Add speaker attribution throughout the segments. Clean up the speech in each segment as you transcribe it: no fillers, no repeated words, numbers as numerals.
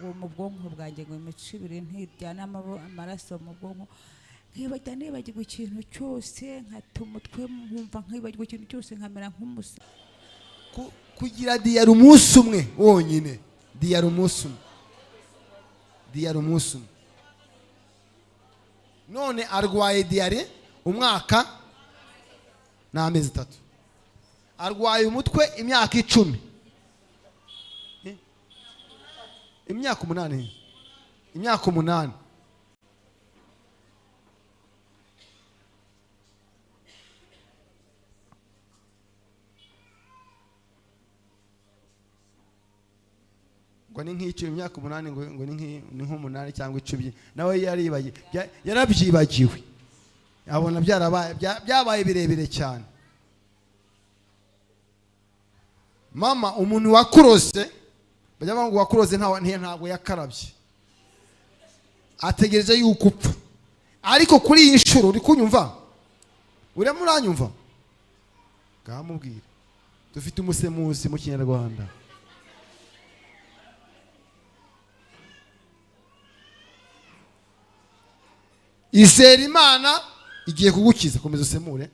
Speaker 1: ngo mu bwonko bwanjye ngo imico ibiri ntijyana amaraso mu bwonko, nkibajya nibagirwa ikintu cyose, nkata umutwe nkumva nkibagirwa ikintu cyose, nkamera nk'umusa.
Speaker 2: Kugira diyari umunsi umwe wonyine, diyari umunsi umwe, diyari umunsi umwe. None arwaye diyari umwaka n'amezi 3, arwaye umutwe imyaka 10, imyaka 8, imyaka 8. Ngo ni nk'icumi, imyaka 8, ngo ni nk'umunani cyangwa 10, nawe yarabyibagiwe, abona byabaye birebire cyane. Mama, umuntu wakurose, bajya bavuga ngo wakurose ntabwo yakarabye, ategereje yuko upfa. Ariko kuri iyi nshuro uri kunyumva, urimo uranyumva, ngamubwira dufite umusemuzi mu Kinyarwanda. Izera Imana igiye kugukiza, komeza usemure.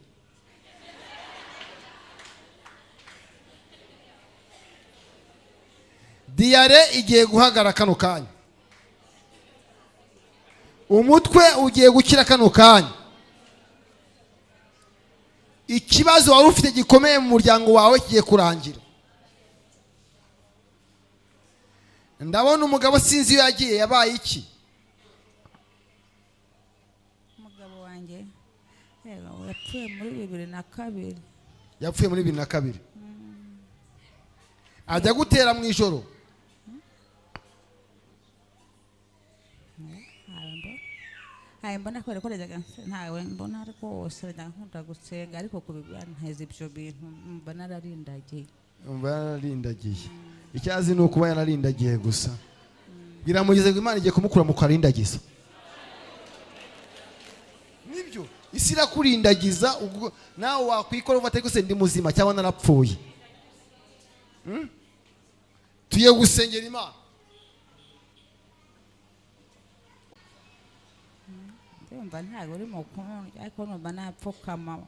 Speaker 2: Diyare igiye guhagara kano kanya, umutwe ugiye gukira kano kanya, ikibazo wari ufite gikomeye mu muryango wawe kigiye kurangira. Ndabona umugabo sinzi iyo yagiye, yabaye iki?
Speaker 1: Umugabo wanjye yapfuye muri 2002.
Speaker 2: Yapfuye muri 2002. Ajya gutera mu ijoro.
Speaker 1: Ntawe mbona kubera ko ntawe mbona rwose, nkunda gusenga ariko kubibanteza ibyo bintu mba nararindagiye.
Speaker 2: Mba yararindagiye. Icyazi ni ukuba yararindagiye gusa. Biramugeze ngo Imana igiye kumukura mu karindagiza. Nibyo, isi irakurindagiza, nawe wakwikora uva atari ndi muzima cyangwa narapfuye. Tuye gusengera Imana.
Speaker 1: Ndumva ntago uri mu kuntu, ariko numva napfukama.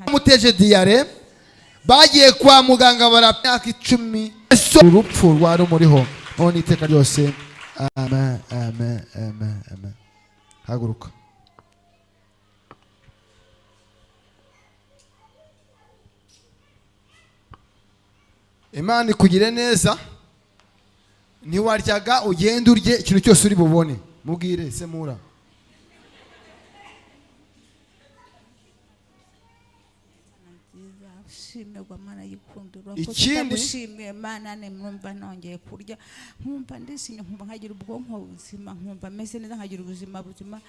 Speaker 2: Muteje diyare, bagiye kwa muganga barapimyaka 10, urupfu rwari muriho none iteka ryose. Amen, amen, amen, amen. Haguruka. Imana ikugire neza, ntiwaryaga ugende urye ikintu cyose uri bubone. Mubwire semura.
Speaker 1: Shimirwa Mana yikundura,
Speaker 2: Ikindi
Speaker 1: gushimiye Mana ne mwumva nongeye kurya, nkumva ndisinye, nkumva nkagira ubwonko buzima, nkumva meze neza, nkagira ubuzima buzima.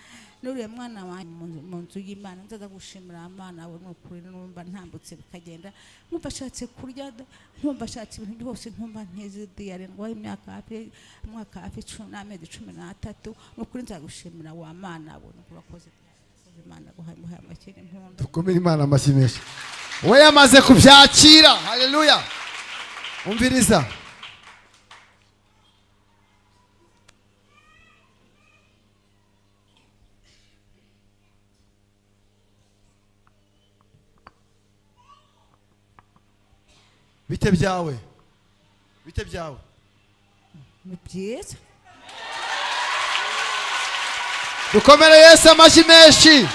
Speaker 1: Nuriye mwana wanjye mu nzu y'Imana, nzaza gushimira Imana we n'ukuri, numva ntambutse bikagenda, nkumva ashatse kurya, nkumva ashatse ibintu byose, nkumva ntizi diyare ndwaye imyaka hafi, umwaka hafi 10 n'amezi 13, n'ukuri nzagushimira wa Mana we, n'ukuri Imana guhaye amakene impundu.
Speaker 2: Dukomere Imana amashyi menshi. We yamaze kubyakira. Haleluya. Umviriza. Bite byawe? Bite byawe?
Speaker 1: Ni byiza.
Speaker 2: Dukomere Yesu amashyi menshi.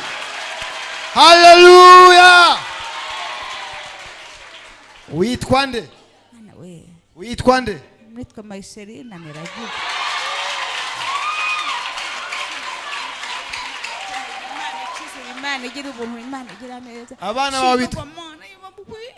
Speaker 2: Haleluya. Witwa nde? Witwa nde?
Speaker 1: Nitwa Mayiseri na Niragira. Imana igira ubuntu, Imana igira neza.
Speaker 2: Abana bawe bitwa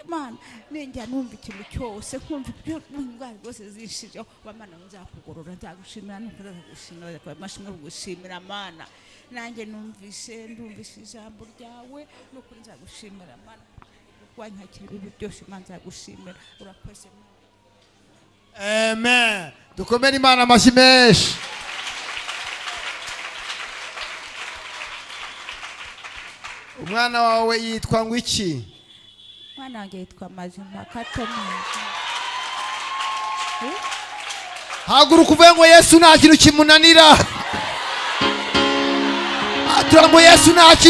Speaker 1: Imana ninjya numva ikintu cyose, nkumva ibyo indwara rwose zishijeho, Mana nzakugorora, nzagushimira, nzagushimira, amashimwe gushimira Mana. Nanjye numvise, ndumvise ijambo ryawe, n'ukuri nzagushimira Mana. Wankakira ibi byose, Imana nzagushimira, urakoze.
Speaker 2: Amen. Dukomere Imana amashyi menshi. Umwana wawe yitwa ngo iki?
Speaker 1: Umwana wanjye yitwa Mazimpaka Thomas.
Speaker 2: Haguruka uvuge ngo Yesu nta kintu kimunanira. Turavuga ngo Yesu nta kintu.